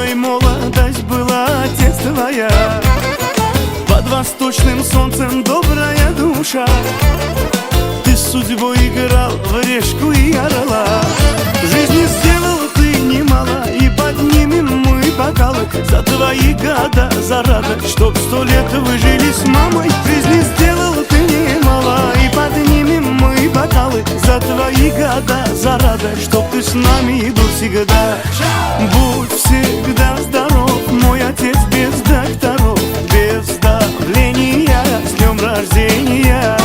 Доброй молодость была, отец твоя. Под восточным солнцем добрая душа. Ты с судьбой играл в решку и орла. Жизни сделал ты немало, и поднимем мы бокалы за твои года, за радость, чтоб 100 лет вы жили с мамой. Жизни сделал ты немало, и поднимем мы бокалы за твои года, за радость, чтоб ты с нами был всегда. Будь всегда здоров, мой отец без докторов, без давления, с днем рождения.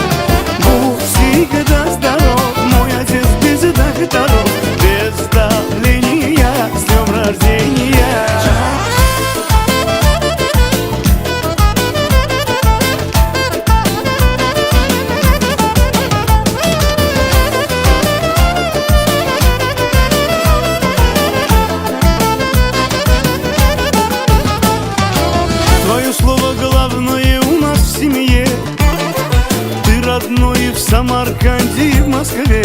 Будь всегда здоров, мой отец без докторов, без давления, с днем рождения. Твое слово главное у нас в семье. Ты родной и в Самарканде, и в Москве.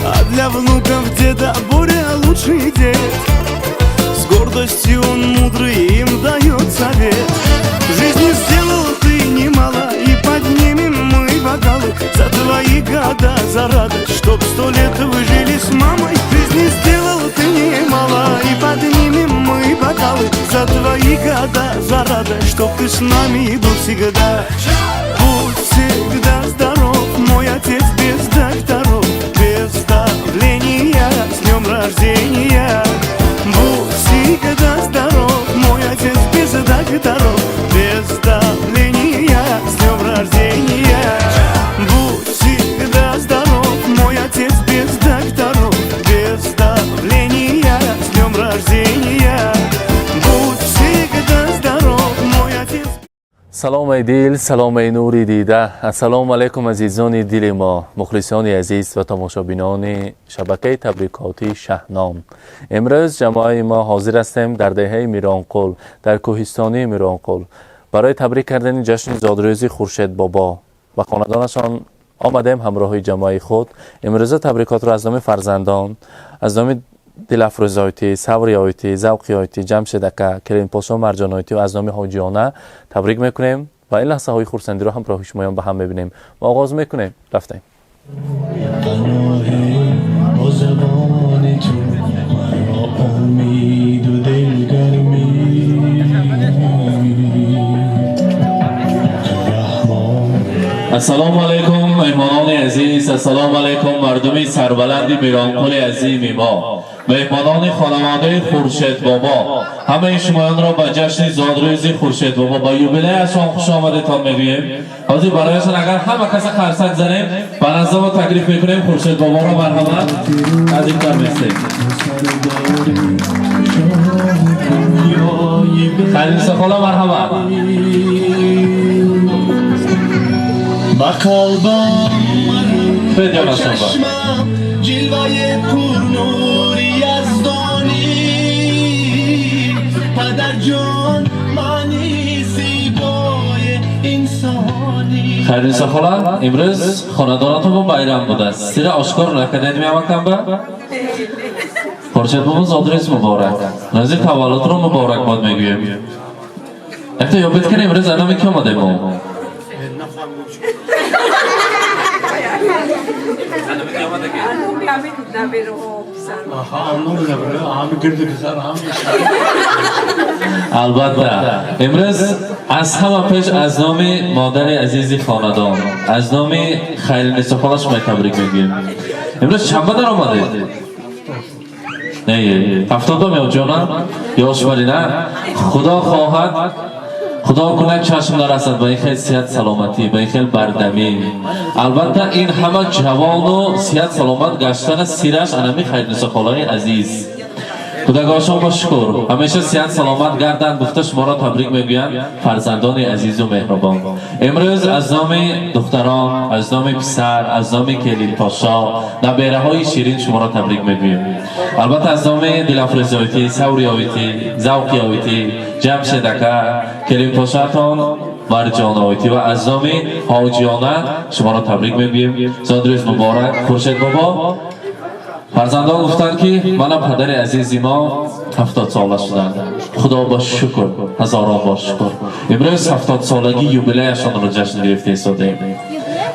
А для внуков деда Боря лучший дед. С гордостью он мудрый им дает совет. Жизни сделал ты немало, и поднимем мы бокалы за твои года, за радость, чтоб 100 лет вы жили с мамой. Жизни сделал ты немало, и поднимем мы бокалы за твои года, за радость, чтоб ты с нами был всегда. Будь всегда здоров, мой отец без докторов, без давления, с днем рождения. Будь всегда здоров, мой отец без докторов, без давления, с днем рождения. Будь всегда здоров, мой отец без докторов, без давления, с днем рождения. Будь всегда здоров, мой отец. Салом, эй дил, салом, эй нури дида. Ассалому алайкум, азизони дили мо, мухлисони азиз ва тамошобинони шабакаи табрикотии Шаҳном. Имрӯз ҷамоаи мо ҳозир ҳастем дар деҳаи Миронқул, дар кӯҳистонии Миронқул, барои табрик кардани ҷашни зодрӯзи Хуршед бобо ба хонадонашон омадем ҳамроҳи ҷамоаи худ. Имрӯза табрикотро аз номи фарзандон, аз номи Дилафрӯзойтӣ, Савриёйтӣ, Завқиёйтӣ, Ҷамшед ака, Келинпошо Марҷонойтӣ ва аз номи ҳоҷиёна табрик мекунем ва ин лаҳзаҳои хурсандиро ҳамроҳи шумоён ба ҳам мебинем. Мо оғоз мекунем, рафтем. پناهی با زبان تو مرا امید و دلگرمی تو رحمان. Ассалому алайкум, меҳмонони азиз, ассалому алайкум, мардуми сарбаланди Миронқули азими мо, меҳмонони хонаводаи Хуршед бобо. Ҳамаи шумоёнро ба ҷашни зодрӯзи Хуршед бобо, ба юбилеяшон хуш омадетон мегӯем. Ҳозир барояшон агар ҳама каса қарсак занем, ба назди мо таклиф мекунем Хуршед боборо. Марҳамат, наздиктар местем. سرداری شاه پویای Хайрниссо хола, марҳамат. به قلبم Бед ё насоба. چشمم جلوه پر نور یزدانی پدر جان معنی زیبای انسانی. Хайрниссо хола, имрӯз хонадонатон бо байрам будааст, сира ошкор накардед. Меамакам ба Хуршед бобо зодрӯз муборак, рӯзи таваллудро муборакбод мегӯем. Якта ёбед кунем, имрӯз анами ки омадем мо? Албатта, имрӯз аз ҳама пеш аз номи модари азизи хонадон, аз номи Хайрниссо хола шумо табрик мегӯем. Имрӯз чанба даромадед? Не, 70 меоҷона ёшвари на. Худо хоҳад, худо кунад, чашм нарасад ба ин хел сиҳат саломатӣ, ба ин хел бардамӣ. Албатта, ин ҳама ҷавону сиҳат саломат гаштана сираш анами Хайрниссо холаи азиз. Худогоҳшон ба шукр, ҳамеша сиҳат саломат гарданд гуфта шуморо табрик мегӯянд фарзандони азизу меҳрубон. Имрӯз аз номи духтарон, аз номи писар, аз номи келинпошо, набераҳои ширин шуморо табрик мегӯем. Албатта, аз номи Дилафрӯзоитӣ, Савриёитӣ, Завқиёитӣ, Ҷамшед ака, келинпошаатон Марҷоноитӣ ва аз номи ҳоҷиёна шуморо табрик мегӯем. Зодрӯз муборак, Хуршед бобо. Фарзандон гуфтанд, ки мана падари азизи мо 70 сола шуданд. Худо ба шукр, ҳазорон бор шукр. Имрӯз 70 солагӣ юбилеяшонро ҷашн гирифта истодаем.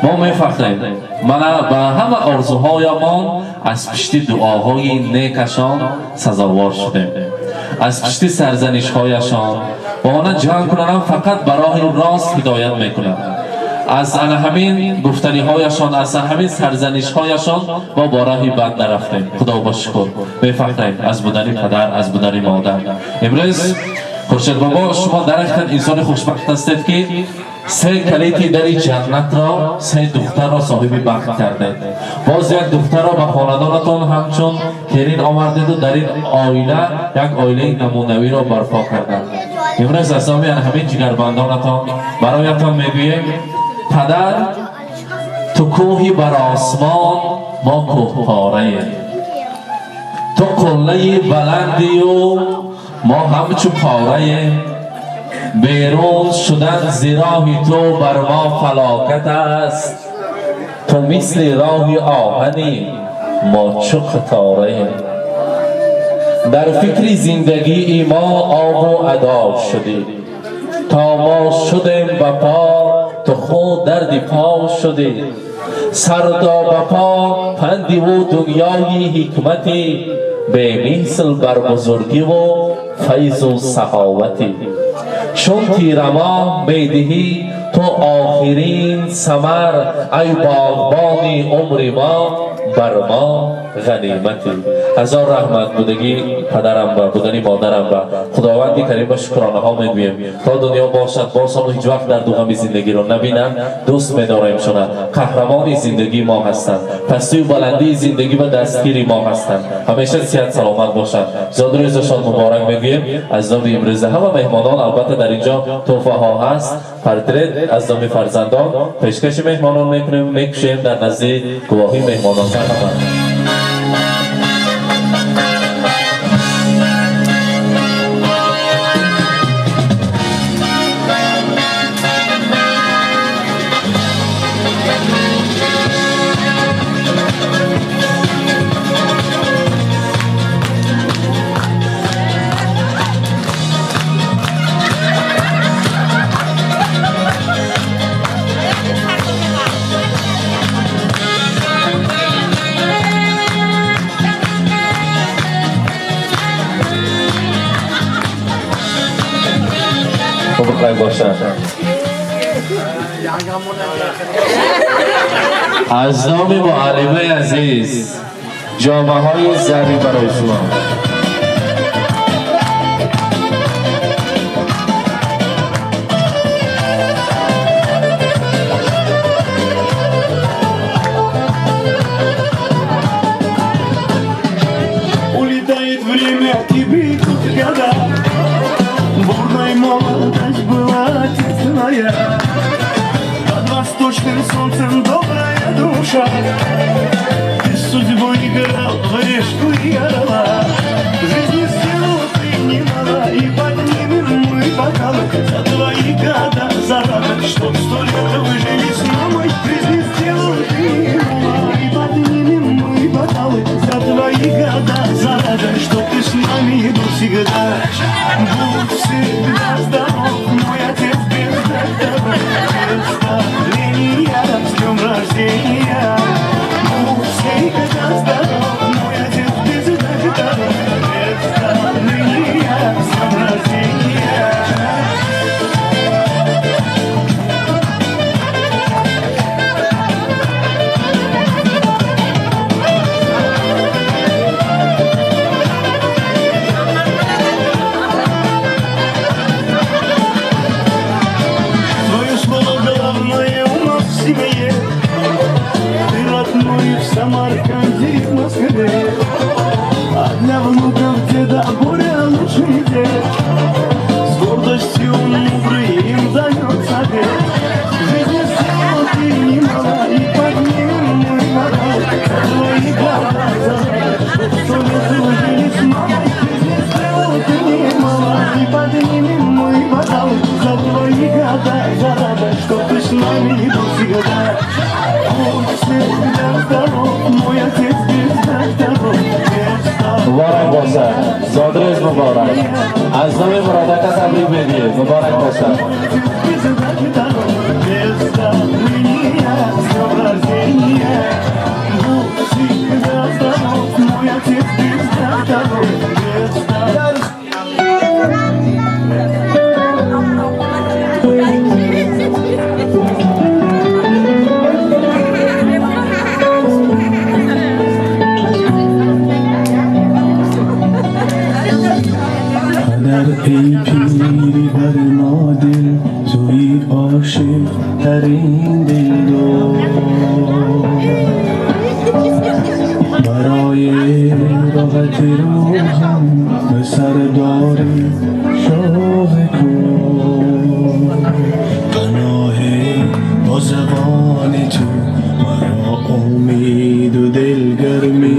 Мо мефахрем. Мана ба ҳама орзуҳоямон аз пишти дуоҳои некашон сазовор шудем. Аз пишти сарзанишҳояшон ва она ҷанг кунанам, фақат ба роҳи рост ҳидоят мекунанд. Аз ана ҳамин гуфтаниҳояшон, аз ҳамин сарзанишҳояшон мо бо роҳи бад нарафтем. Худо ба шукр. Мефахрем аз будани падар, аз будани модар. Имрӯз, Хуршед бобо, шумо дар ҳақиқат инсони хушбахт ҳастед, ки се калити дари ҷаннатро, се духтарро соҳиби бахт кардед. Боз як духтарро ба хонадонатон ҳамчун келин овардеду дар ин оила як оилаи намунавиро барпо карданд. Имрӯз аз номи ҳамин ҷигарбандонатон бароятон мегӯем: падар, ту кӯҳи бар осмон, мо кӯҳпораем, ту қуллаи баландию мо ҳамчу пораем. Берун шудан зи роҳи ту бар мо фалокат аст. Ту мисли роҳи оҳанӣ, мо чу қатораем. Дар фикри зиндагии мо обу адо шудӣ. То мо шудем ба по, ту худ дарди по шудӣ. Сар то ба по пандиву дунёи ҳикматӣ, бемисл бар бузургиву файзу саховатӣ. Чун тирамоҳ медиҳӣ ту охирин самар, ай боғбони умри мо, бар мо ғаниматӣ. Ҳазор раҳмат будагӣ падарам ба, будани модарам ба. Худованди карим ба шукронаҳо мегӯем. То дунё бошад, боз ҳам ҳеҷ вақт дарду ғами зиндагиро набинанд. Дӯст медорем шуна. Қаҳрамони зиндагии мо ҳастанд, пастию баландии зиндагӣ ва дастгири мо ҳастанд. Ҳамеша сиҳат саломат бошанд. Зодрӯзашон муборак мегӯем аз номи имрӯза ҳама меҳмонон. Албатта, дар инҷо тӯҳфаҳо ҳаст, портрет аз номи фарзандон пешкаши меҳмонон мекунем, мекушем дар назди гувоҳии меҳмонон. Марҳамат. Муборак бошад. Аз номи муаллимаи азиз ҷомаҳои зарӣ барои шумо. Улетает время и бегут года. Бурной молодость была тесная. Под восточным солнцем добрая душа. Ты с судьбой играл в решку и орла. Жизни силу принимала. И поднимем мы бокалы за твои года, за радость, чтоб 100 лет вы жили с мамой. Жизни силу принимала. И поднимем мы бокалы за твои года, за радость, чтоб ты с нами был всегда. Будь всегда здоров, мой отец без докторов. Без с днем рождения. Будь всегда здоров, мой отец без докторов. Без с днем рождения. Твое слово главное у нас в семье. Ты родной в Самарканде и в Москве. А для внуков деда Боря лучший дед. С гордостью он мудрый им дает совет. В жизни силу принимала. И поднимем мы бокалы за твои года, за радость, чтоб 100 лет вы жили с мамой. В жизни силу принимала. И поднимем мы бокалы за твои года, за радость, чтоб ты с нами был всегда. Будь всегда здоров, мой отец без докторов. Муборак. Аз номи Мурод ака табрик медиҳем, муборак бошад. Без давления, с днем рождения. Будь всегда здоров, мой отец без докторов. Без давления. Падар, эй пири барнодил, туи ошиқ тарин дилдор, барои роҳати рӯҳам ба сардори шоҳи кор паноҳе бо забони ту маро умеду дилгармӣ,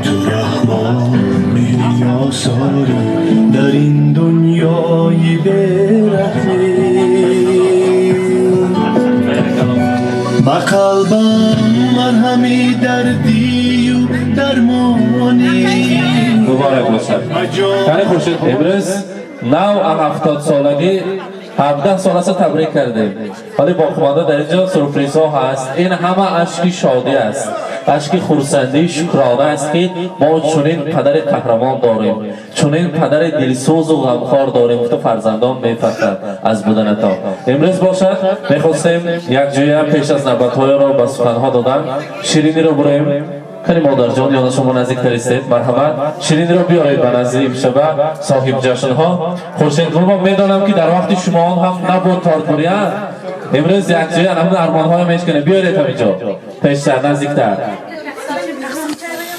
ту раҳмон меҳри осорӣ дар ин дунёи бераҳмӣ, ба қалбам марҳами дардию дармонӣ. Муборак бошад. Кани Хуршед, имрӯз нав 70-солагӣ, 17 соласа табрик кардем, вале боқимонда дар инҷо сюрпризҳо ҳаст. Ин ҳама ашки шодӣ аст, ашки хурсандии шукрона аст, ки мо чунин падари қаҳрамон дорем, чунин падари дилсӯзу ғамхор дорем, гуфта фарзандон мефахранд аз буданатон. Имрӯз бошад, мехостем якҷоя пеш аз навбатҳоеро ба суханҳо додан шириниро бурем. Кани, модарҷон, ёна шумо наздиктар истед, марҳамат, шириниро биёред ба назди имшаба соҳибҷашнҳо. Хуршед бобо, медонам, ки дар вақти шумоон ҳам набуд тортбурия. Имрӯз якҷоя ҳамин армонҳоро мешканем. Биёред ҳаминҷо пештар, наздиктар,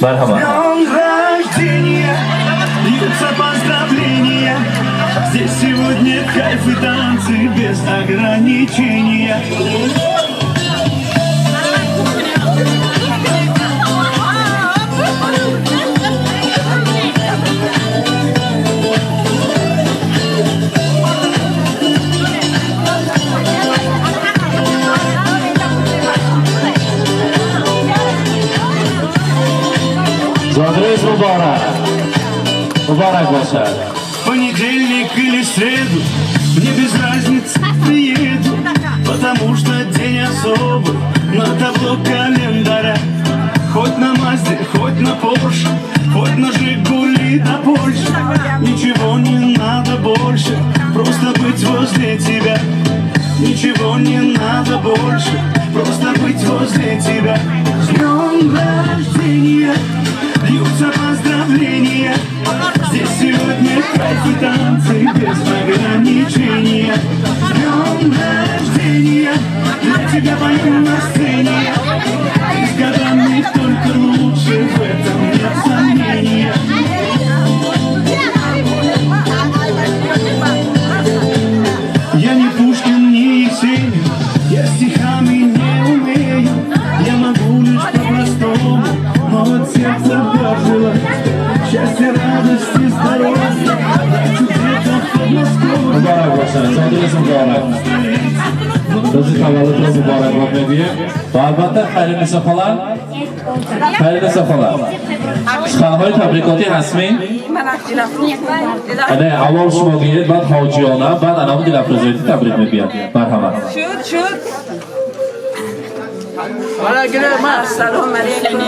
марҳамат. Днем рождения, льются поздравления. Здесь сегодня кайф и танцы без ограничения. Зодрӯз муборак, муборак бошад. Понедельник или среду, мне без разницы, приеду, потому что день особый на табло календаря. Хоть на Мазде, хоть на Порше, хоть на Жигули до Польши. Ничего не надо больше, просто быть возле тебя. Ничего не надо больше, просто быть возле тебя. С днем рождения, льются поздравления. Здесь сегодня кайф и танцы без ограничения. С днем рождения, для тебя пою на сцене. Ты с годами только лучше, в этом нет сомнения. Я не Пушкин, не Есенин, я стихами не умею. Я могу лишь по-простому, но от сердца пожелать счастья, радости, здоровья. Хочу где-то в Подмосковье. Муборак бошад, зодрӯз муборак, рӯзи таваллудро муборакбод мегӯем. Ва албатта, Хайринисо хола, Хайринисо хола, суханҳои табрикотӣ ҳастми? Не, аввал шумо гиред, баъд ҳоҷиёна, баъд анаму Дилафрӯзоити табрик мегӯяд. Марҳамат. Шуд, шуд. Ассалому алайкум.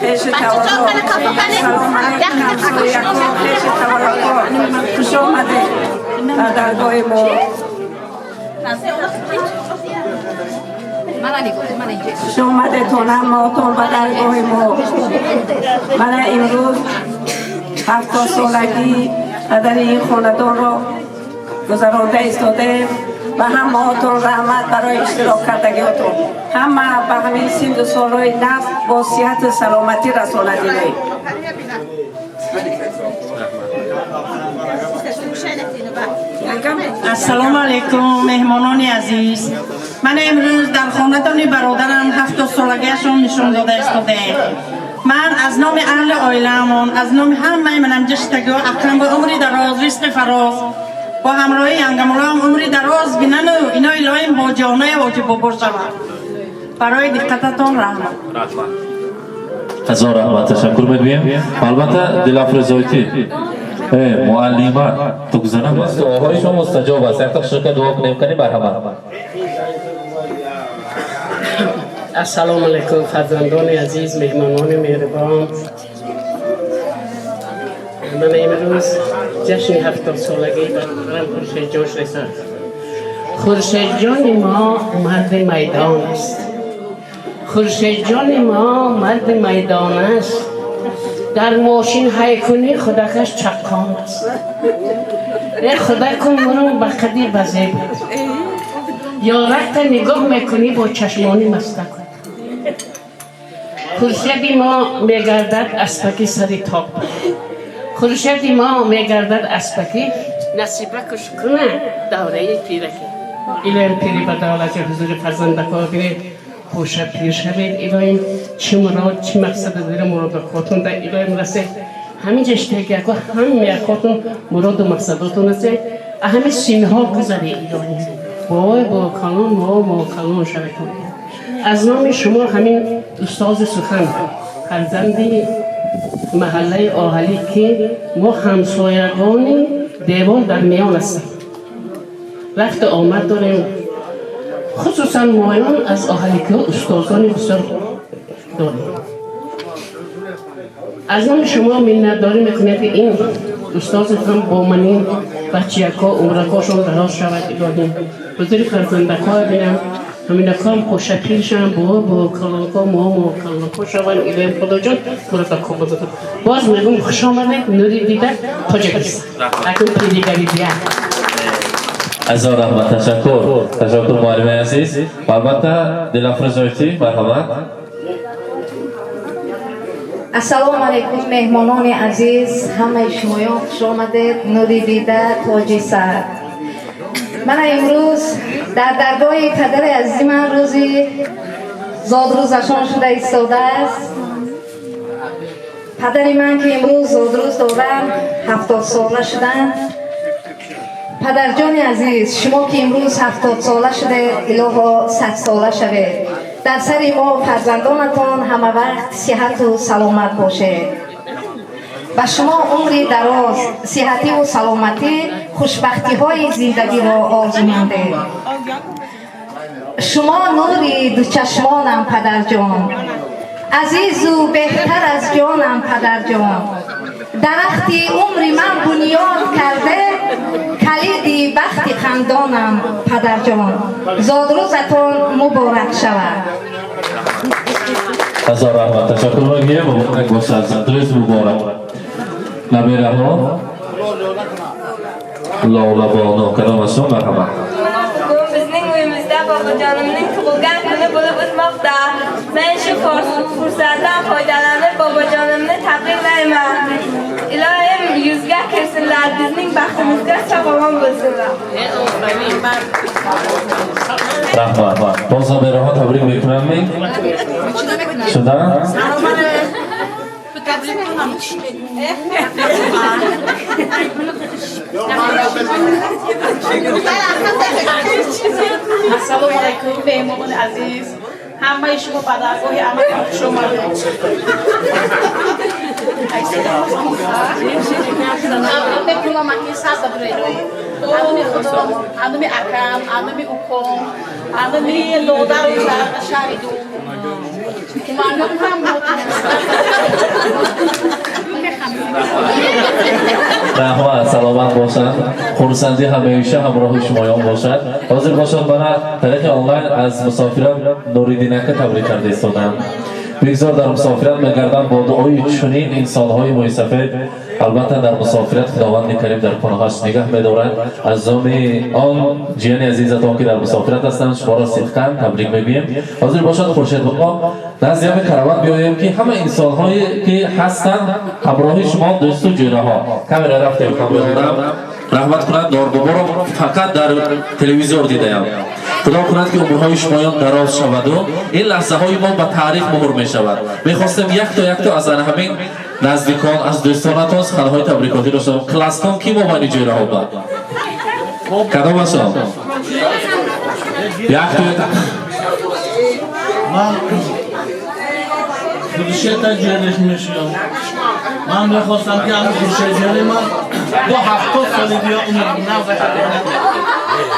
Хешу таборҳо. Салом алайкум, ҳамсояҳо, хешу таборҳо. Хуш омадед ба даргоҳи мо. Хуш омадетон ҳамаотон ба даргоҳи мо. Мана имрӯз 70-солагии падари ин хонадонро гузаронда истодаем. Ба ҳамаотон раҳмат барои иштирок кардагиотон. Ҳама ба ҳамин синну солҳои нав бо сиҳату саломатӣ расонад Илоҳӣ. Ассалому алайкум, меҳмонони азиз. Ман имрӯз дар хонадони бародарам 70-солагиашон нишон дода истодаем. Ман аз номи аҳли оилаамон, аз номи ҳамаи манамҷаштагиҳо акрам ба умри дароз, ризқи фароз, бо ҳамроҳии янгамулоам умри дароз бинану ино илоҳим бо ҷонаи воҷиб бобор шавад. Барои диққататон раҳмат. Раҳмат. Ҳазор раҳмат, ташаккур мегӯем. Албатта, Дилафрӯзойтӣ муаллима тугзана, дуоҳои шумо мустаҷоб аст. Якта хушрака дуо кунем, кани марҳамат. Ассалому алайкум, фарзандони азиз, меҳмонони меҳрубон. Ман имрӯз ҷашни 70-солагии бародарам Хуршедҷон шудааст. Хуршедҷони мо марди майдон аст. Хуршедҷони мо марди майдон аст. Дар мошин ҳайкунӣ худакаш чаққон аст. Э худакун мурум ба қади базеб. Ёракта нигоҳ мекунӣ бо чашмони мастак. Хуршеди мо мегардад аспаки сари тоб. Хуршеди мо мегардад аспаки насиба куш куна давраи пиракӣ. Илоҳим пири ба давлати ҳузури фарзандако бинед, хуша пир шавед. Илоҳим чӣ мурод, чӣ мақсад дора, муродакотун да илоҳим расед. Ҳамин ҷаштагиако ҳамаякотун муроду мақсадотун расед. Ҳамин синҳо гузаре илоҳим. Бой бо калон, мо бо калон шавед. Аз номи шумо ҳамин устози сухан, фарзанди маҳаллаи Оҳалӣ, ки мо ҳамсоягони девор дар миён ҳастем, рафту омад дорем. Хусусан моён аз оҳаликиҳо устозони бисёр дорем. Аз номи шумо миннатдорӣ мекунем, ки ин устозатон бо манин бачияко умракошон дароз шавад. Илоҳим ҳузури фарзандако бинам, ҳаминаком хушапир шавам, бо бо калонко мо мо калонко шаванд. Илоҳим худоҷон муродаком бозад. Боз мегӯм, хуш омадед, нури дида Тоҷикистон, акун пиригари дия. Ҳазор раҳмат, ташаккур, ташаккур, муаллимаи азиз. Ва албатта, Дилафрӯзойтӣ, марҳамат. Ассалому алайкум, меҳмонони азиз, ҳамаи шумоён хуш омадед, нури дида, тоҷи сар. Мана имрӯз дар даргоҳи падари азизи ман рӯзи зодрӯзашон шуда истодааст. Падари ман, ки имрӯз зодрӯз доранд, 70-сола шуданд. Падарҷони азиз, шумо ки имрӯз 70-сола шудед, илоҳо 100-сола шавед. Дар сари мо фарзандонатон ҳама вақт сиҳату саломат бошед. Ба шумо умри дароз, сиҳативу саломатӣ, хушбахтиҳои зиндагиро орзумандем. Шумо нури дучашмонам, падарҷон, азизу беҳтар аз ҷонам, падарҷон. Дарахти умри ман бунёд карде, калиди бахти хандонам, падарҷон. Зодрӯзатон муборак шавад. Ҳазор раҳмат, ташаккур мегӯем. Муборак бошад, зодрӯз муборак. Набираҳо, Лола бону, кадом аз шумо? Марҳамат. Bugun bizning uyimizda bobojonimning tug'ilgan kuni bo'lib o'tmoqda. Men shu fursatdan foydalanib bobojonimni tabriklayman. Iloyim yuzga kirsinlar, bizning baxtimizga sog'-omon bo'lsinlar. Раҳмат. Боз набираҳо табрик мекунам, шуда. Ассалому алайкум, меҳмонони азиз, ҳамаи шумо ба даргоҳи амакам хуш омадед. Мекунам аки садабреро ануми худо, ануми акам, ануми уком, ануми лодару шаҳриду куманён ҳам. Раҳмат, саломат бошанд. Хурсандӣ ҳамеша ҳамроҳи шумоён бошад. Ҳозир бошад, мана тариқи онлайн аз мусофират Нуриддинака табрик карда истодам. Бигзор дар мусофират мегардам бо дуои чунин инсонҳои мӯйсафед. Албатта, дар мусофират Худованди Карим дар паноҳаш нигаҳ медорад. Аз номи он ҷияни азизатон, ки дар мусофират ҳастанд, шуморо сидқан табрик мегӯем. Ҳозир бошад, Хуршед бобо, назди ҳами карават биёем, ки ҳама инсонҳое ки ҳастанд ҳамроҳи шумо, дӯсту ҷӯраҳо. Камера рафтем ҳамроҳи. Раҳмат кунад, Норбоборо фақат дар телевизор дидаям. Худо кунад, ки умрҳои шумоён дароз шаваду ин лаҳзаҳои мо ба таърих муҳр мешавад. Мехостем якто якто аз ана ҳамин наздикон, аз дӯстонатон суханҳои табрикотӣ дошта. Класстон ки мобайни ҷӯраҳо ба кадомашон якто? Ман Хуршед ҷониш мешавам. Ман мехостам ки ҳамин Хуршед ҷони ман бо 70 соли дига умр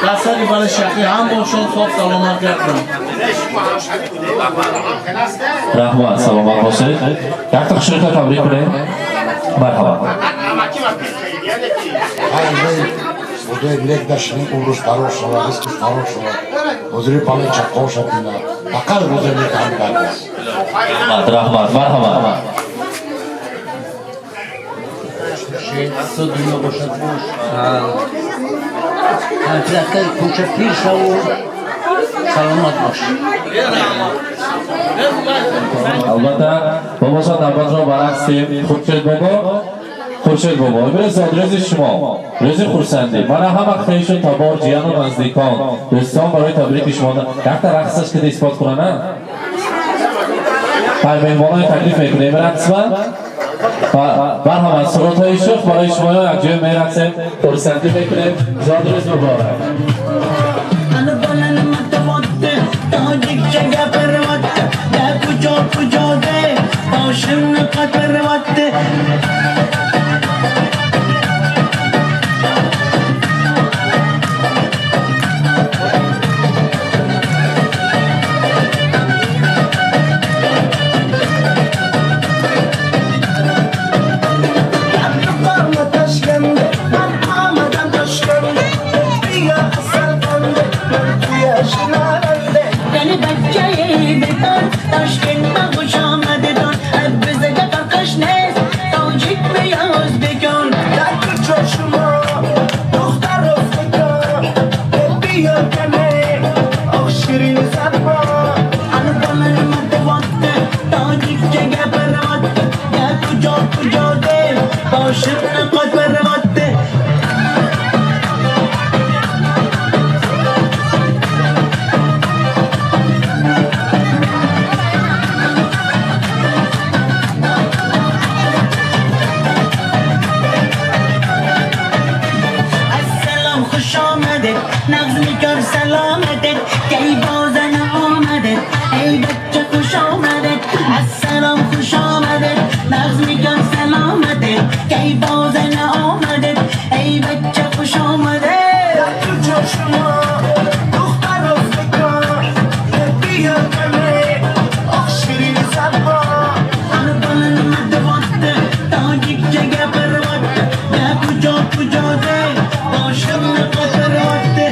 дар сари бали шақӣ ҳам бошон, хоб саломат гардам. Раҳмат, саломат бошед. Якта хушрӯйта табрик кунем. Марҳабат. Худои нек дашини, умруш барор шавад, ризқиш барор шавад, ҳозири палои чаққо шавад, фақат рӯза нек ҳам даргоҳ. Раҳмат, раҳмат, марҳабат. То дунё бошад, бош. Ҳафтаи кӯча пир шаву саломат бош. Албатта, бобошад, навбатро бараксем. Хуршед бобо, Хуршед бобо, имрӯз зодрӯзи шумо, рӯзи хурсандӣ. Мана ҳама хешу табор, ҷияну наздикон, дӯстон барои табрики шумо якта рақсаш кида исбот кунана. Ҳар меҳмонои таклиф мекунем рақсва. Марҳамат, сурудҳои шӯх барои шумоё якҷоя мерақсем, хурсандӣ мекунем. Зодрӯз муборак. Тоҷикча gapiryapti, da kujo kujode boshimni qotiryapti. Boshimni qotiryapti. Assalom, xush omaded, nag'z nikor salomated, kay bozana omaded, ey bachcha xush omaded. Assalom, xush omaded, nag'z nikor salomated, kay bozana omaded, ey bachcha xush omaded. Ani bola nima deyapti, tojikcha gapiryapti, da kujo kujode boshimni qotiryapti.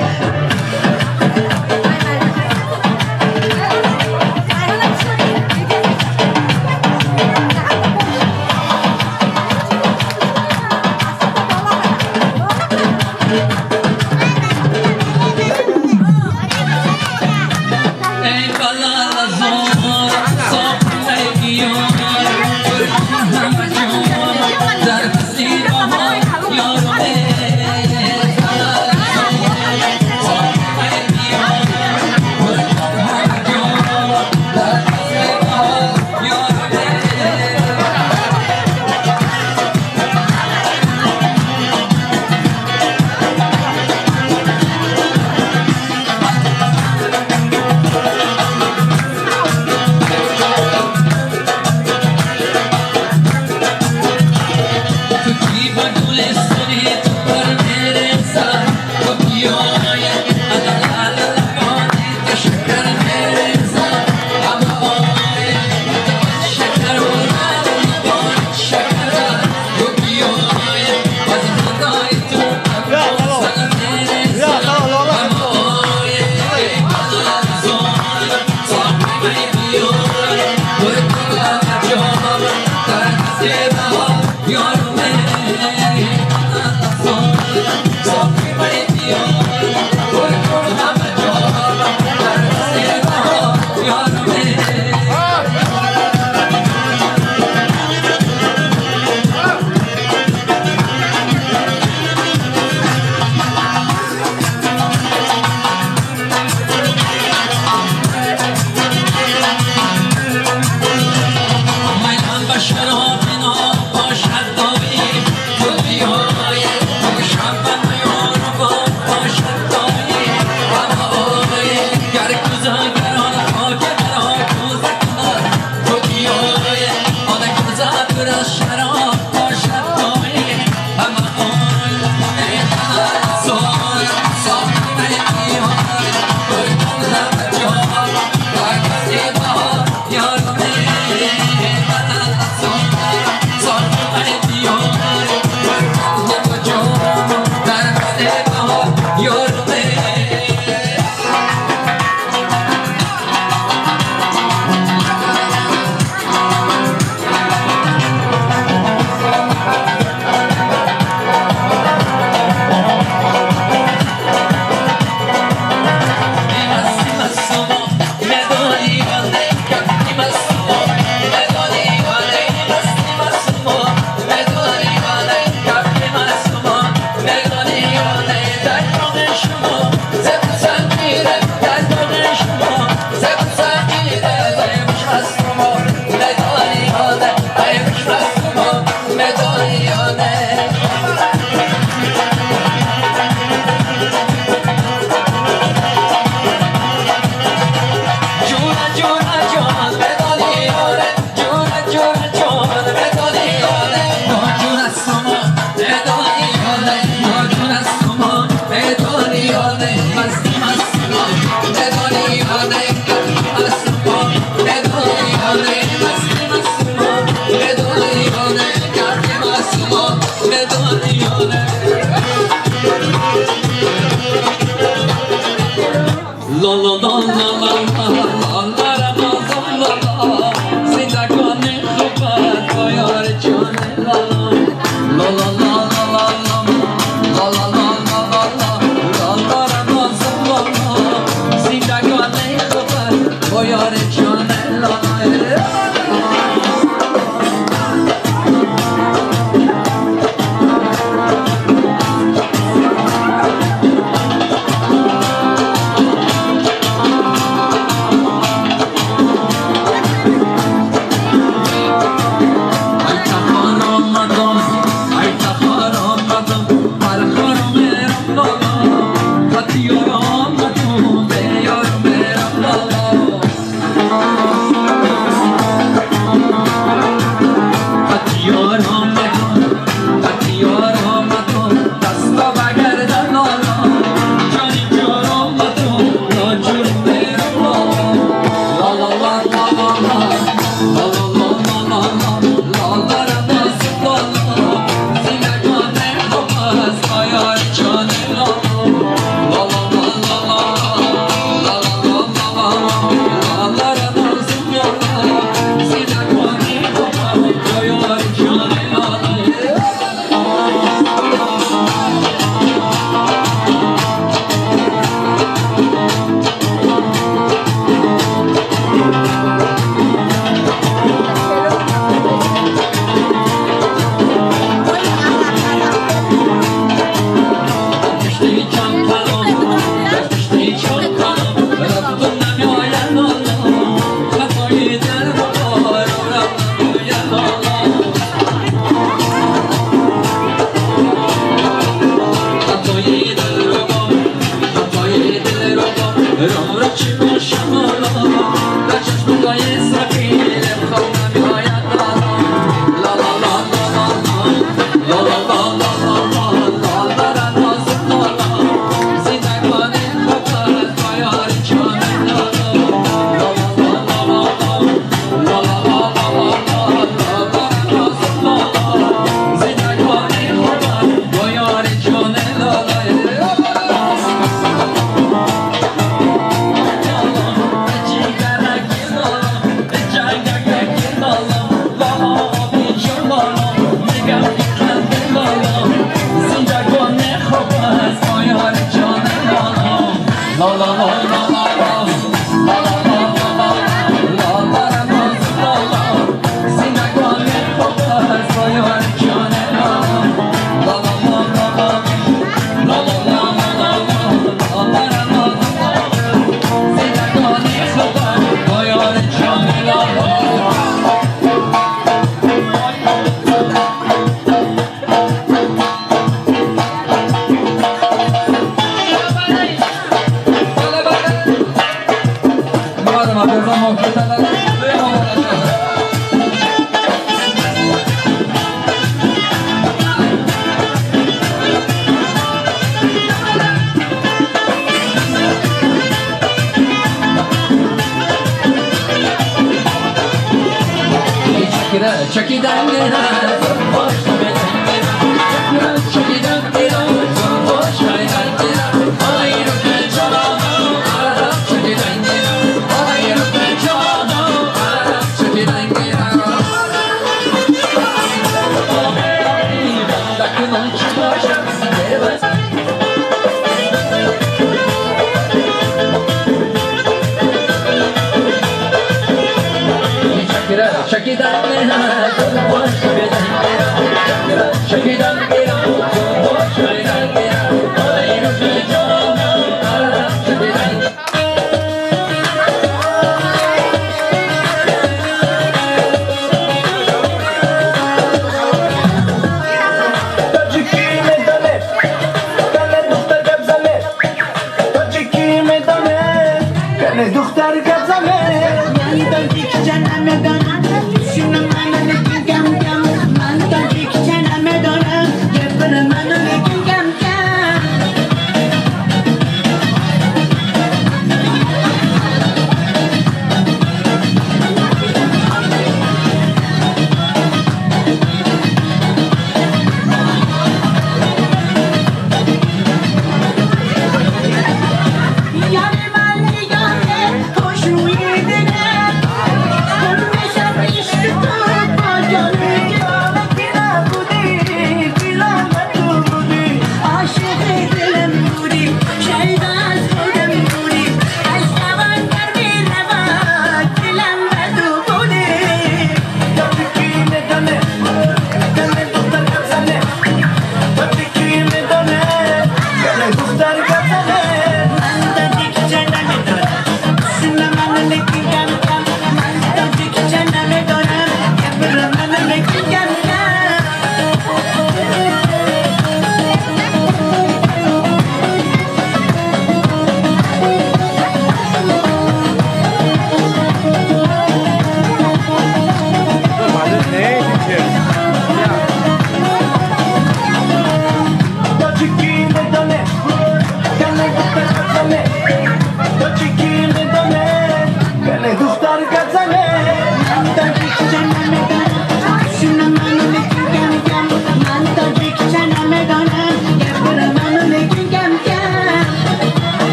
شراب ناب باشد دایم.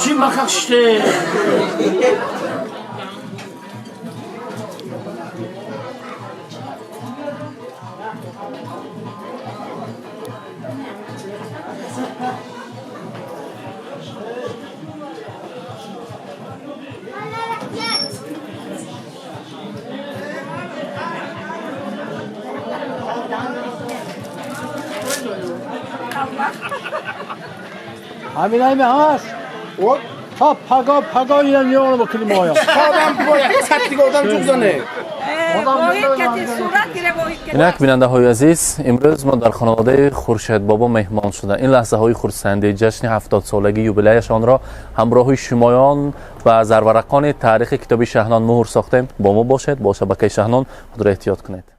Чӣ махахште? Ҳаминайми ҳаст? То паго паго ина миёна бикунем оё. Инак, бинандаҳои азиз, имрӯз мо дар хонаводаи Хуршедбобо меҳмон шуда, ин лаҳзаҳои хурсандии ҷашни 70-солагии юбилеяшонро ҳамроҳи шумоён ва зарварақони таърихи китоби Шаҳнон муҳр сохтем. Бо мо бошед, бо шабакаи Шаҳнон. Худро эҳтиёт кунед.